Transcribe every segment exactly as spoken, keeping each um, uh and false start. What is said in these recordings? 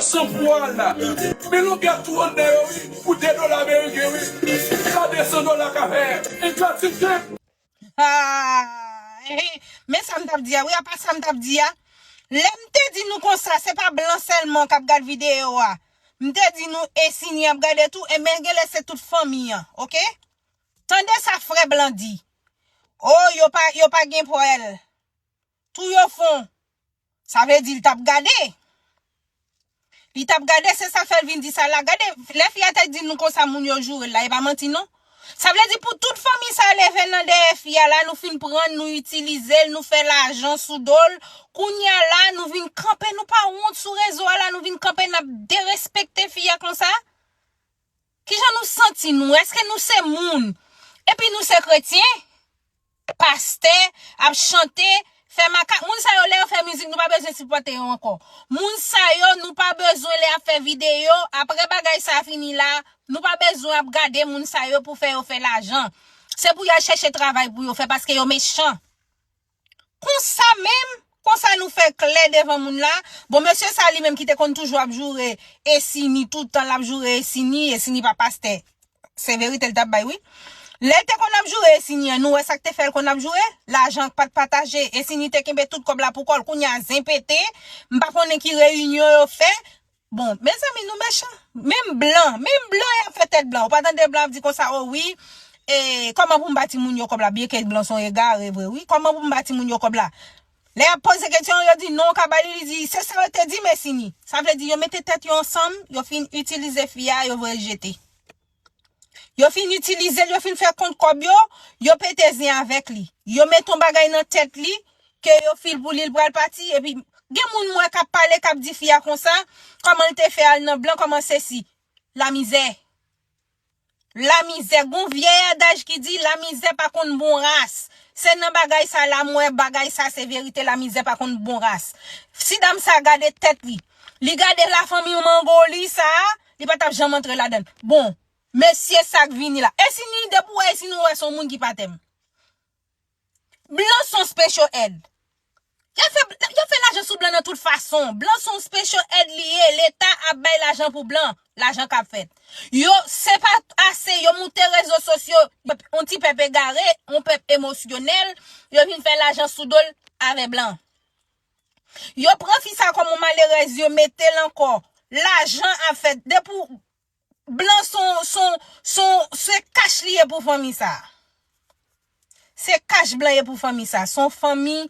San pwa la. Men longè tou anndan yo wi. Pou de dola ameriken wi. Gade san dola ka fè. Ingratitid. Ah, eh, men sa m t ap di a, wi, apa sa m t ap di a. Lè m te di nou konsa, se pa blan sèlman k ap gad videyo a. M te di nou Esini ap gade tou, e men genlè se tout fanmi an, oke? Tande sa frè blan di. Oh, yo pa, yo pa gen pwèl. Tou yo fon. Sa vle di l t ap gade. Li t ap gade, se sa k fè l vin di sa la. Gade, lè fi a te di nou konsa moun yo joure l la, e pa manti non. Sa vle di pou tout fanmi sa leve nan dèyè fi a la, nou fin pran l, nou itilize l, nou fè lajan sou do l. Kounye a la, nou vin kanpe, nou pa wont sou rezo a la, nou vin kanpe, n ap derespekte fi a konsa. Kijan nou santi nou? Èske nou se moun? Epi nou se kretyen? Pastè ap chante, fè makak. Moun sa yo, lè yo fè mizik, nou pa bezwen sipòte yo ankò. Moun sa yo, nou pa bezwen lè y ap fè videyo. Apre bagay sa fini la, nou pa bezwen ap gade moun sa yo pou fè yo fè lajan. Se pou y al chèche travay pou yo fè paske yo mechan. Konsa menm, konsa nou fè klè devan moun la. Bon, mesye sa li menm ki te konn toujou ap joure Esini, tout tan l ap joure Esini, Esini pa pastè. Se verite l t ap bay, wi. Lè l te konn ap joure Esini an, nou wè sa k te fè l konn ap joure? Lajan k pa t pataje. Esini te kenbe tout kòb la pou kò l. Kounye a, zen pete, m pa konnen ki reyinyon yo fè. Bon, mezanmi, nou mechan. Menm blan, menm blan y ap fè tèt blan. Ou pa tande blan ap di konsa, o wi, e, kòman pou m ba timoun yo kòb la? Byenke blan se yon egare vre, wi. Kòman pou m ba timoun yo kòb la? Lè y ap poze kesyon, yo di non, w ka ba li, li di, se sa yo te di m Esini. Sa vle di, yo mete tèt yo ansanm, yo fin itilize fi a, yo voye l jete. Yo fin itilize l, yo fin fè kont kòb yo, yo pete zen avèk li. Yo met yon bagay nan tèt li, ke yo fil pou li, l pral pati, epi gen moun m wè k ap pale, k ap di fi a konsa, kòman l te fè al nan blan, kòman sesi. Lamizè. Lamizè. Gon vyè adaj ki di, lamizè pa konn bon ras. Se nan bagay sa la, m wè bagay sa, se verite, lamizè pa konn bon ras. Si dam sa gade tèt li, li gade lafanmi mango li sa, li pa t ap janm antre ladan l. Bon, mesye sa k vini la. Esini, depi w wè Esini, w wè se yon moun ki pa tèm. Blan se yon special ed. Y ap fè, y ap fè lajan sou blan nan tout fason. Blan se yon special ed li ye. Leta ap bay lajan pou blan. Lajan k ap fèt. Yo, se pa ase, yo moute rezo sosyo. Yon ti pèp egare, yon pèp emosyonèl. Yo vin fè lajan sou do l avè blan. Yo pran fi sa kòm yon malerèz, yo mete l ankò. Lajan ap fèt. Depi w Blan son, son, son, se kach li ye pou fanmi sa. Se kach blan ye pou fanmi sa. Son fanmi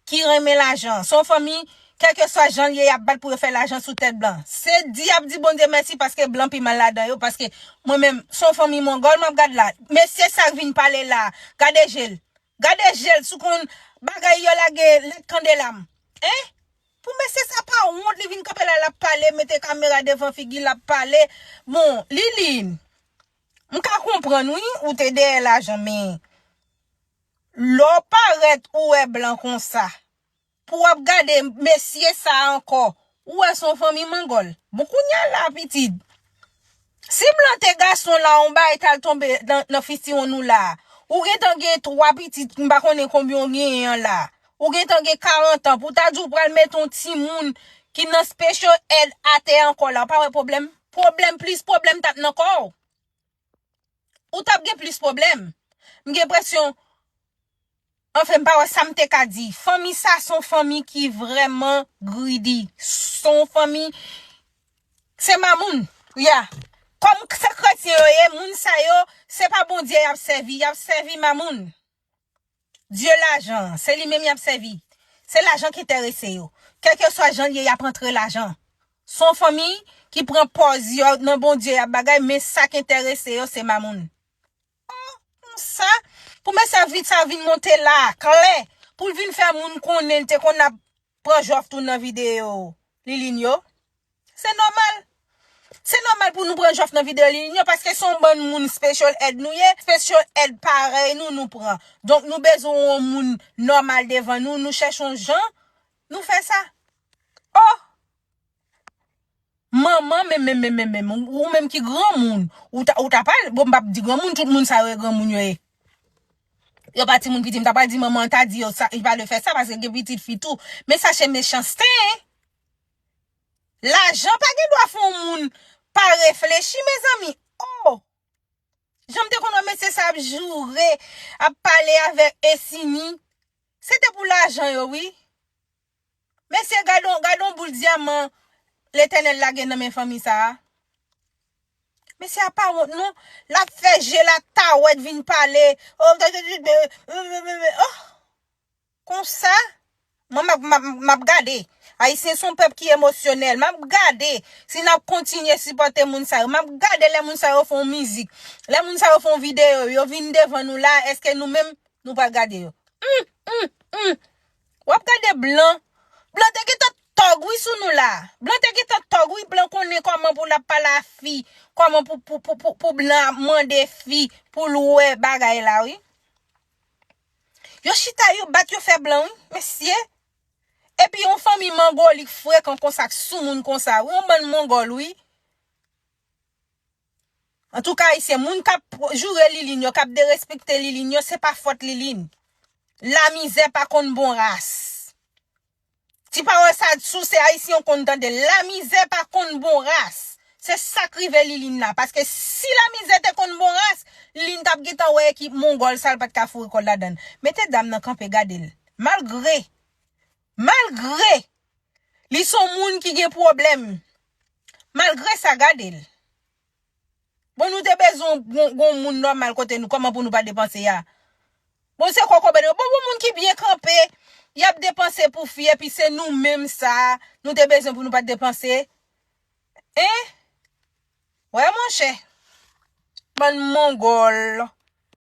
ki renmen lajan. Son fanmi, kèlkeswa jan l ye, y ap bat pou yo fè lajan sou tèt blan. Se di y ap di Bondye mèsi paske blan pi mal ladan yo, paske mwen menm, son fanmi mongòl m ap gad la. Mesye sa k vin pale la, gade je l. Gade je l, sou konn bagay yo lage lèt kandela m. Hein? Pou mesye sa pa wont, li vin kanpe la, l ap pale, mete kamera devan figi l, l ap pale. Bon, Liline, m ka konprann, wi, ou te dèyè lajan, men lè w parèt, ou wè blan konsa. Pou w ap gade mesye sa ankò, ou wè se yon fanmi mangòl. Bon, kounye a la, pitit, si blan te gason la, yon bagay t al tonbe nan, nan fitiwonn ou la. Ou gentan gen twa pitit, m pa konnen konbyen w genyen an la. Ou gentan gen karant an, pou w ta di w pral mete yon timoun ki nan special ed atè ankò la, w pa wè pwoblèm? Pwoblèm plis pwoblèm t ap nan kò w. Ou t ap gen plis pwoblèm. M gen enpresyon, anfen, m pa wè sa m te ka di. Fanmi sa se yon fanmi ki vrèman greedy. Se yon fanmi, se mamoun. Ya. Kòm se kretyen yo ye, moun sa yo, se pa Bondye y ap sèvi, y ap sèvi mamoun. Dye lajan, se li menm y ap sèvi. Se lajan ki enterese yo. Kèlkeswa jan l ye, y ap antre lajan. Se yon fanmi ki pran pòz yo nan Bondye, y ap bagay, men sa k enterese yo, se mamoun. Oh, konsa, pou mesye vit sa vin monte la, klè, pou l vin fè moun konnen l te konn ap pran jòf tou nan videyo Liline yo. Se nòmal. Se nòmal pou nou pran jòf nan videyo Liline yo, paske se yon bann moun special ed nou ye, special ed parèy nou, nou pran. Donk, nou bezwen yon moun nòmal devan nou, nou chèche yon jan, nou fè sa. Oh! Manman, men, men, men, men, men, ou menm ki granmoun, ou ta, ou ta pale, bon, m p ap di granmoun, tout moun sa yo e granmoun yo ye. Yo pa timoun piti, m ta pral di manman an ta di yo sa, li pa dwe fè sa, paske gen pitit fi tou. Men sa se mechanste, hein? Lajan pa gen dwa fè yon moun pa reflechi, mezanmi. Oh! Jan m te konn wè mesye sa ap joure, ap pale avèk Esini. Se te pou lajan yo, wi. Mesye, gade yon, gade yon boul dyaman Letènèl lage nan men fanmi sa a. Mesye a pa wont, non. L ap fè je l atawèt vin pale. Oh, oh, konsa, mwen m ap, m ap, m ap gade. Ayisyen se yon pèp ki emosyonèl. M ap gade si n ap kontinye sipòte moun sa yo. M ap gade lè moun sa yo fè yon mizik. Lè moun sa yo fè yon videyo, yo vin devan nou la, èske nou menm, nou pral gade yo? Hum, hum, hum. W ap gade blan. Blan te gentan tòg, wi, sou nou la. Blan te gentan tòg, wi. Blan konnen kòman pou l ap pale a fi. Kòman pou, pou, pou, pou, pou blan ap mande fi pou l wè bagay la, wi. Yo chita, yo bat, yo fè blan, wi, mesye. Epi yon fanmi mangolik frekan konsa, k soumoun konsa, wi, yon bann mongòl, wi. Antouka, Ayisyen, moun k ap joure Liline yo, k ap derespekte Liline yo, se pa fòt Liline. Lamizè pa konn bon ras. Ti pawòl sa sou se Ayisyen w konn tande l. Lamizè pa konn bon ras. Se sa k rive Liline la. Paske si Lamizè te konn bon ras, Liline t ap gentan wè ekip mongòl sa, l pa t ka foure kò l ladan l. Mete dam nan kanpe, gade l. Malgre, malgre li se yon moun ki gen pwoblèm, malgre sa, gade l. Bon, nou te bezwen gon, gon moun nòmal kote nou, kòman pou nou pa depanse a? Bon, se kokobe nou. Bon, bon, moun ki byen kanpe, y ap depanse pou fi, epi se nou menm sa, nou te bezwen pou nou pa t depanse. Hein? Wè, monchè. Bann mongòl.